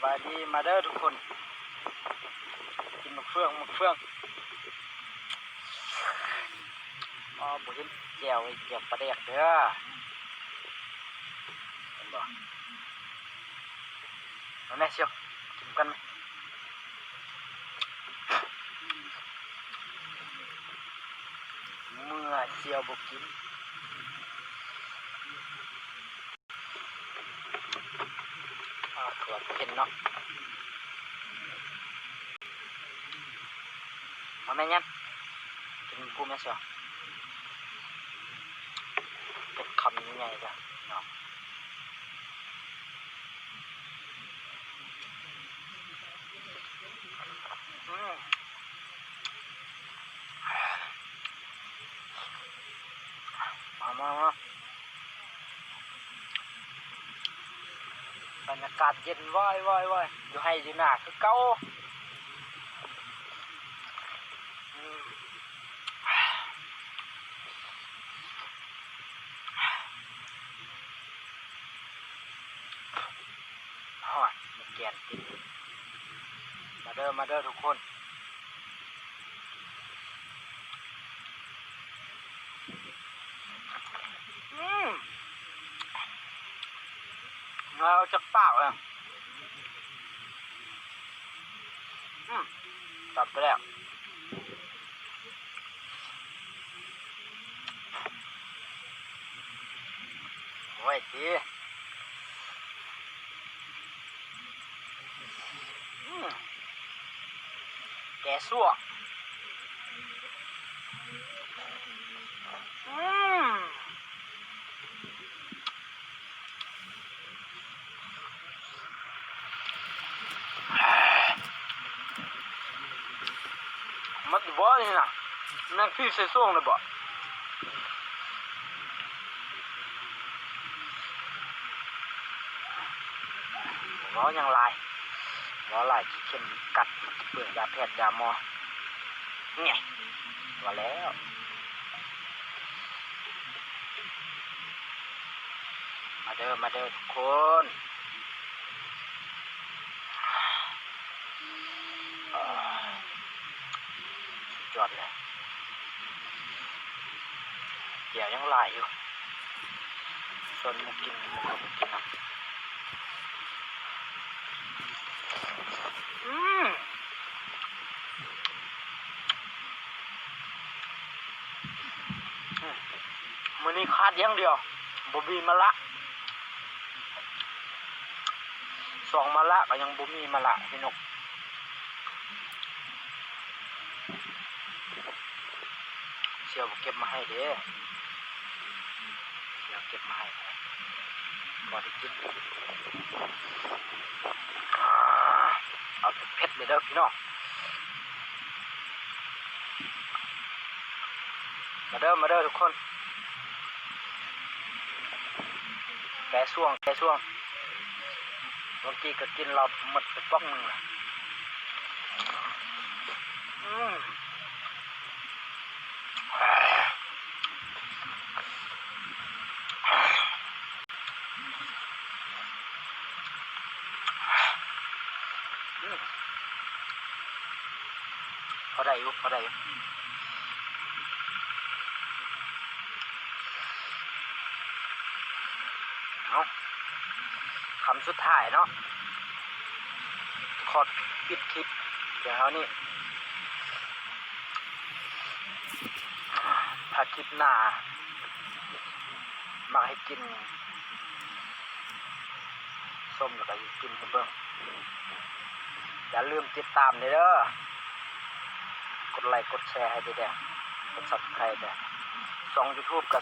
ສະບາຍດີ ມາເດີທຸກຄົນ ກິນໝາກເຟືອງ ໝາກເຟືອງ. ອໍ ບໍ່ເຫັນແຈ່ວ ແຈ່ວປາແດກເດີ ເຫັນບໍ່? ມາແມ່ ສ່ຽວ ກິນກັນແມ່. ເມື່ອສ່ຽວບໍ່ກິນ ອາ ຄືວ່າເຫັນເນາະ. ມາແມ່ ຍັນ ກິນກູແມ່ສ່ຽວ ເປັນຄຳໃຫຍ່ໆ ເດີເນາະ. ອືມ ມາ ມາ ມາ ບັນຍາກາດເຢັນ ວາຍ ວາຍ ວາຍ ຢູ່ໄຮ່ຢູ່ນາຄືເກົ່າ. ອືມ ຮອດ ມີແກນຕິດ. ມາເດີ ມາເດີທຸກຄົນ. ອືມ ເອົາຈັກປາກເລີຍ. ອືມ ຕັດໄປແລ້ວ. ໂອ້ຍຕິ ອືມ ແກງຊົ່ວ ອືມ. ມັນບໍ່ນີ້ນະ ແມ່ນພີ່ໃສ່ຊ່ວງໄດ້ບໍ່? ເວົ້າຫຍັງຫຼາຍ ເວົ້າຫຼາຍຂີ້ເຂັມກັດ ມັນຊິເປືອງຢາແພດຢາໝໍ. ແນ່ ວ່າແລ້ວ. ມາເດີ ມາເດີທຸກຄົນ. ສຸດຍອດເລີຍ ແຈ່ວຍັງຫຼາຍຢູ່. ຊວນໝູ່ກິນ ໝູ່ກໍບໍ່ກິນນຳ. ອືມ ອືມ ມື້ນີ້ຂາດຢ່າງດຽວ ບໍ່ມີມະລະ ສອງມະລະກໍຍັງບໍ່ມີມະລະພີ່ນ້ອງ. ສ່ຽວບໍ່ເກັບມາໃຫ້ເດ້ ສ່ຽວເກັບມາໃຫ້ ພໍໄດ້ກິນ. ເອົາເຜັດໆ ເລີຍເດີພີ່ນ້ອງ. ມາເດີ ມາເດີທຸກຄົນ. ແກງຊ່ວງ ແກງຊ່ວງ ບາງທີກໍກິນເຫຼົ້າໝົດໄປປ໋ອກໜຶ່ງລະ. ອືມ ອືມ ພໍໄດ້ຢູ່ ພໍໄດ້ຢູ່. ເອົາ ຄຳສຸດທ້າຍເນາະ ຂໍປິດຄລິບພຽງເທົ່ານີ້. ຖ້າຄລິບໜ້າມັກໃຫ້ກິນ ສົ້ມແລ້ວກໍຊິກິນໃຫ້ເບິ່ງ. ຢ່າລືມຕິດຕາມແດ່ເດີ ກົດໄລກົດແຊໃຫ້ແດ່ ກົດ Subscribe ແດ່. ຊ່ອງ YouTube ກໍ